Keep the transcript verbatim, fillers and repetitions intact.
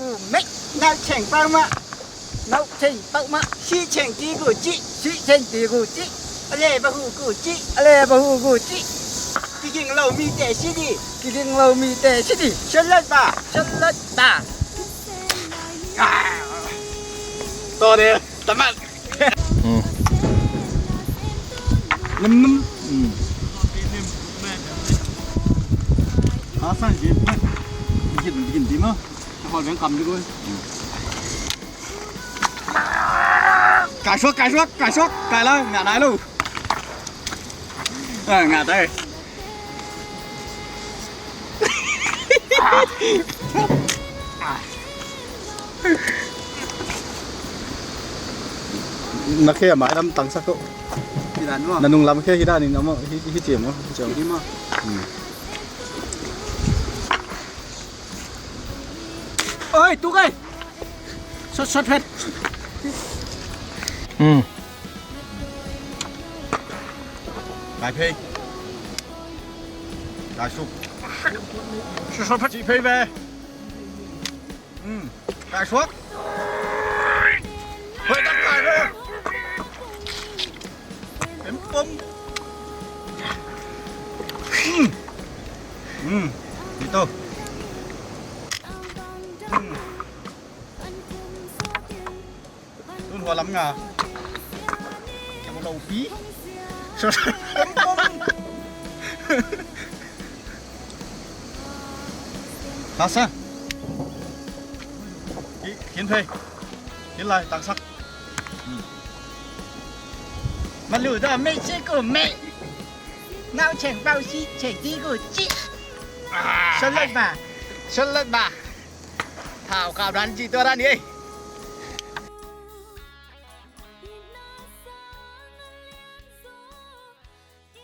Gu mei. Nau cheng pau mah. Nau cheng pau mah. Si cheng ti gu ci. Si cheng ti gu ci. A le ba hu gu ci. A le ba hu gu ci. Kiging lo mi te si di. Kiging lo mi te si di. Shan lat ba. Shan lat ba. Ah. To de. Tamat. Hmm. Num num. Hmm. Hasan je. Bikin bikin di ma. Hol beng kam di ko. Kai suak, kai suak, kai suak, kai la, ngah nai lo. Ah, ngah tai. Na khe a mai lam tangsak ko. Hi dan maw? Na nung lam khe hi dan in a maw, hi, hi ciam maw, hi ciam. Hi maw? Hmm. Oi, tuk ai. Sot, sot phet. Hmm. Kai phei. Kai suk. Sot, sot phet. Ci phei ve. Hmm. Kai suak. Hoi, tak kai ve. Pem pom. Hmm. Hmm. Itu. Hmm. Tun hua lam nga. Kiang lo pi. Hasa. Ki, kin phei. Kin lai, tangsak. Hmm. Malu da mei ci ku mei. Nau cheng pau si cheng ti ku ci. Ah. Shan lat ba. Shan lat ba. Thau kau dan ci tua dan ye.